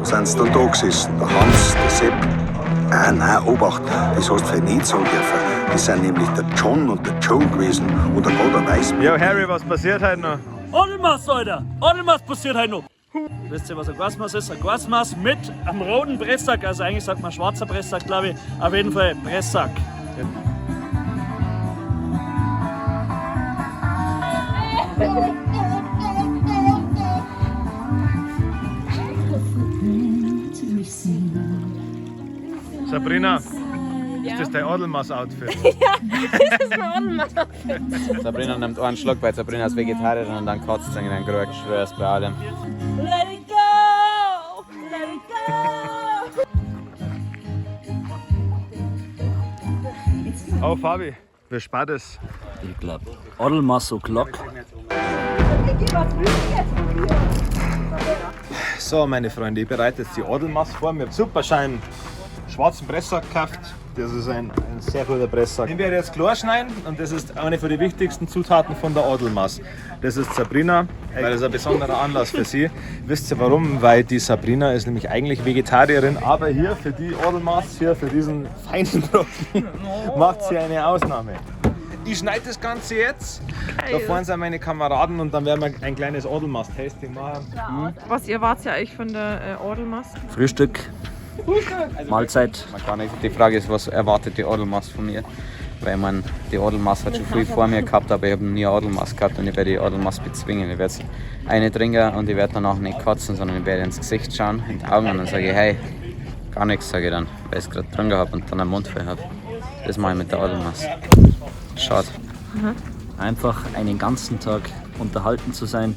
Sind sie dann da gesessen, der Hans, der Sepp. Ah, nein, Obacht, das hast du vielleicht nicht sagen dürfen. Das sind nämlich der John und der Joe gewesen und der Gott weiß. Jo, Harry, was passiert heute noch? Odelmas, Alter! Odelmas passiert heute noch! Wisst ihr, was ein Guasmas ist? Ein Guasmas mit einem roten Pressack, also eigentlich sagt man schwarzer Pressack, glaube ich. Auf jeden Fall Pressack. Sabrina, ist das dein Adelmaß-Outfit? Sabrina nimmt einen Schluck, weil Sabrina ist Vegetarierin und dann kotzt sie in den Krug. Ich schwör's bei allem. Let it go! Let it go! Oh, Fabi, wie spät ist? Ich glaube, Odelmas o'clock. So, meine Freunde, ich bereite jetzt die Adelmaß vor. Wir haben super scheinen schwarzen Pressack gekauft. Das ist ein sehr guter Pressack. Den werde ich jetzt klar schneiden und das ist eine von den wichtigsten Zutaten von der Adelmaß. Das ist Sabrina, weil das ist ein besonderer Anlass für sie. Wisst ihr warum? Weil die Sabrina ist nämlich eigentlich Vegetarierin, aber hier für die Adelmaß, hier für diesen feinen Brocken, macht sie eine Ausnahme. Ich schneide das Ganze jetzt. Da vorne sind meine Kameraden und dann werden wir ein kleines Adelmaß-Tasting machen. Was ihr wart ja eigentlich von der Ordelmaß? Frühstück. Mahlzeit. Man kann nicht. Die Frage ist, was erwartet die Adelmaß von mir? Weil man die Adelmaß hat schon viel vor mir gehabt, aber ich habe nie Adelmaß gehabt und ich werde die Adelmaß bezwingen. Ich werde eine trinken und ich werde danach nicht kotzen, sondern ich werde ins Gesicht schauen, in die Augen und dann sage ich, hey, gar nichts, sage ich dann, weil ich es gerade getrunken habe und dann einen Mund voll habe. Das mache ich mit der Adelmaß. Schade. Einfach einen ganzen Tag unterhalten zu sein.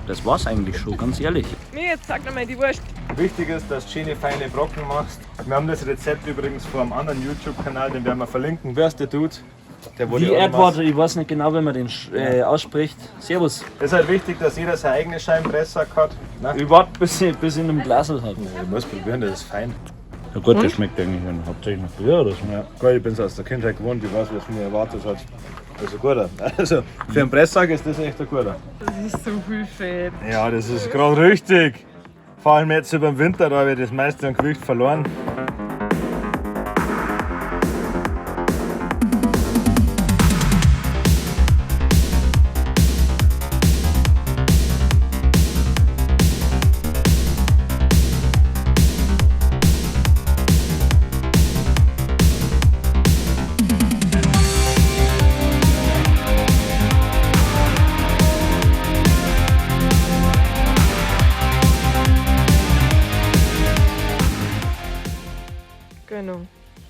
Das war's eigentlich schon, ganz ehrlich. Mir jetzt sag nochmal die Wurst. Wichtig ist, dass du schöne feine Brocken machst. Wir haben das Rezept übrigens vor einem anderen YouTube-Kanal, den werden wir verlinken. Wer ist der Dude? Der wo Wie die Adelmaß- Edward, ich weiß nicht genau, wie man den ausspricht. Servus. Es ist halt wichtig, dass jeder seinen eigenen Scheibenpressack hat. Ne? Ich warte, bis ich einen Glasl habe. Ich muss probieren, das ist fein. Ja gut, das schmeckt eigentlich hauptsächlich nach Bier oder so. Ja. Gut, ich bin es aus der Kindheit gewohnt, ich weiß, was mir erwartet hat. Also guter. Also für einen Pressack ist das echt ein guter. Das ist so viel Fett. Ja, das ist gerade richtig. Vor allem jetzt über den Winter, da habe ich das meiste an Gewicht verloren. Genau.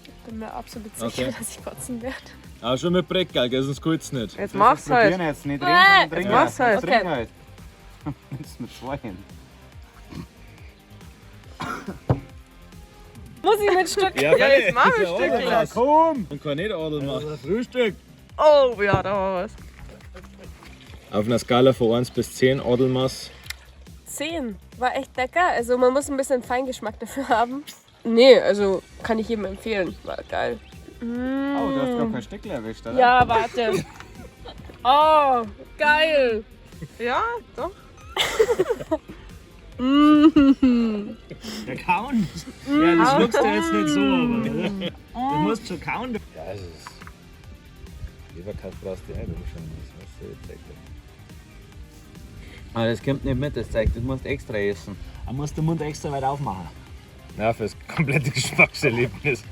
Ich bin mir absolut sicher, dass ich kotzen werde. Aber schon mit Breckerl, gell, sonst geht's nicht. Jetzt mach's halt. jetzt nicht Jetzt mach's halt. Okay. halt. Jetzt mit zwei hin. Muss ich mit Stück? Ja, Ja, jetzt machen wir ein Stückchen. Komm! Und kann nicht Adel machen. Frühstück! Oh ja, da war was. Auf einer Skala von 1 bis 10 Adelmaß. 10. War echt lecker. Also man muss ein bisschen Feingeschmack dafür haben. Nee, also kann ich jedem empfehlen. War geil. Oh, du hast gar kein Stückchen erwischt, oder? Ja, warte. Oh, geil. Ja, doch. Ja, kauen. Ja, das schluckst du jetzt nicht so, aber. Du musst schon kauen. Ja, es ist. Leberkass brauchst du nicht, aber schon. Das ist so gezeigt. Aber das kommt nicht mit, das Zeug, das musst du extra essen. Man muss den Mund extra weit aufmachen. Na, fürs komplette Geschmackserlebnis.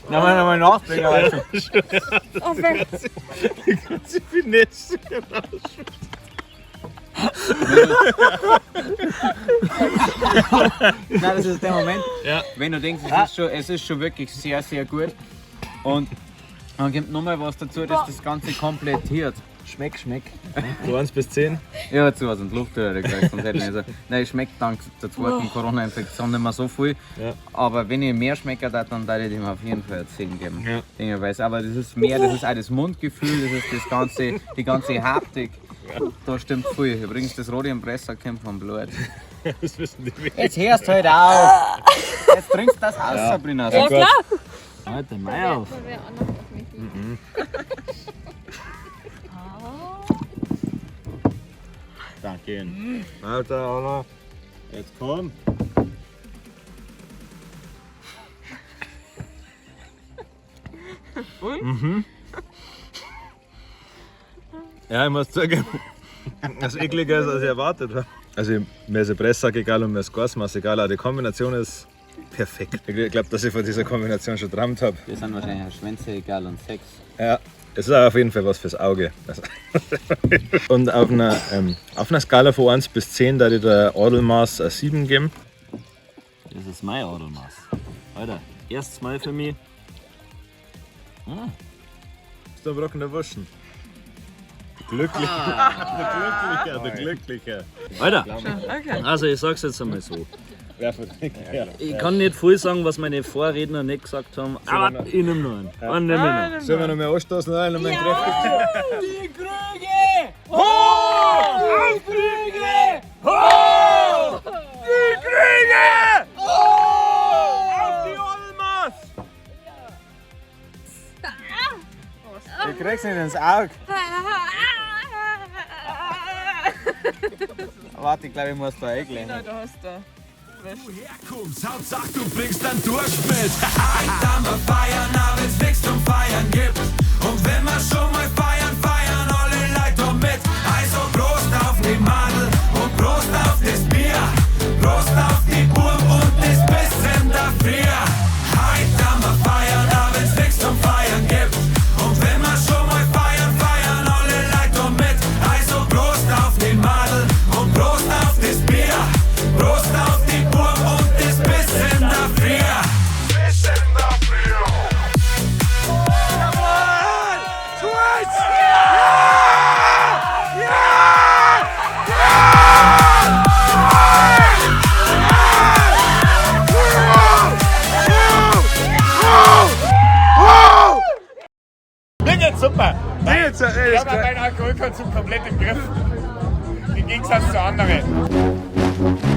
Na, mal nochmal nachdenken, Alter. Oh, wer- Die ganze Finesse. Nein, das ist der Moment, Ja. wenn du denkst, es ist schon wirklich sehr, sehr gut. Und dann kommt nochmal was dazu, das das Ganze komplettiert. Schmeck, schmeck. Von 1 bis 10. Ich hab zu was in die Luft gekriegt, sonst hätte ich nicht so. Nein, ich schmeckt dank der zweiten Corona-Infektion nicht mehr so viel. Ja. Aber wenn ich mehr schmecken darf, dann darf ich dem auf jeden Fall 10 geben. Ja. Dinge weiß. Aber das ist mehr, das ist auch das Mundgefühl, das ist das ganze, die ganze Haptik. Da stimmt viel. Übrigens, das rote im Presser kommt vom Blut. Das wissen die wenigsten. Jetzt hörst du halt auf! Jetzt trinkst du das aus, Sabrina. Ja, klar. Alter, mei auf. gehen. Alter, Anna. Jetzt komm. Und? Mhm. Ja, ich muss zugeben, das ist ekliger ist, als ich erwartet habe. Also, mir ist der Pressack egal und mir ist Gasmaß egal, aber die Kombination ist perfekt. Ich glaube, dass ich von dieser Kombination schon geträumt habe. Wir sind wahrscheinlich auch Schwänze egal und Sex. Ja, es ist auf jeden Fall was fürs Auge. Also und auf einer Skala von 1 bis 10 da ich der Adelmaß eine 7 geben. Das ist mein Adelmaß. Alter, erstes Mal für mich. Ist der Brocken der Wuschen. Glücklich. Der Glücklicher, der Glücklicher. Alter, Okay. also ich sag's jetzt einmal so. Wer verdient? Ja. Ich kann nicht viel sagen, was meine Vorredner nicht gesagt haben, aber ich nehm noch einen. Einen nehm ich noch. Sollen wir noch mehr anstoßen? Nein, noch mehr einen kräftigen. Die Krüge! Hoch! Die Krüge! Hoch! Die Krüge! Hoch! Auf die Olmas! Du kriegst nicht ins Auge. Warte, ich glaube, ich muss da eingehen. Na, du hast da. Herkommst, Hauptsache du bringst dann Durst mit. Alter, wir feiern, aber wenn's nix zum Feiern gibt. Und wenn wir schon mal feiern, feiern alle Leute mit. Also Prost auf die Madel und Prost auf das Bier. Prost auf die Burm und das bisschen dafür. Alter, wir feiern, aber wenn's nix zum Feiern gibt. Und wenn wir schon mal feiern, feiern alle Leute mit. Also Prost auf die Madel und Prost auf das Bier. Prost auf die Burm und das bisschen dafür. Bisschen dafür. Mir geht's super. Ich habe meinen Alkoholkonsum komplett im Griff. Im Gegensatz zu anderen.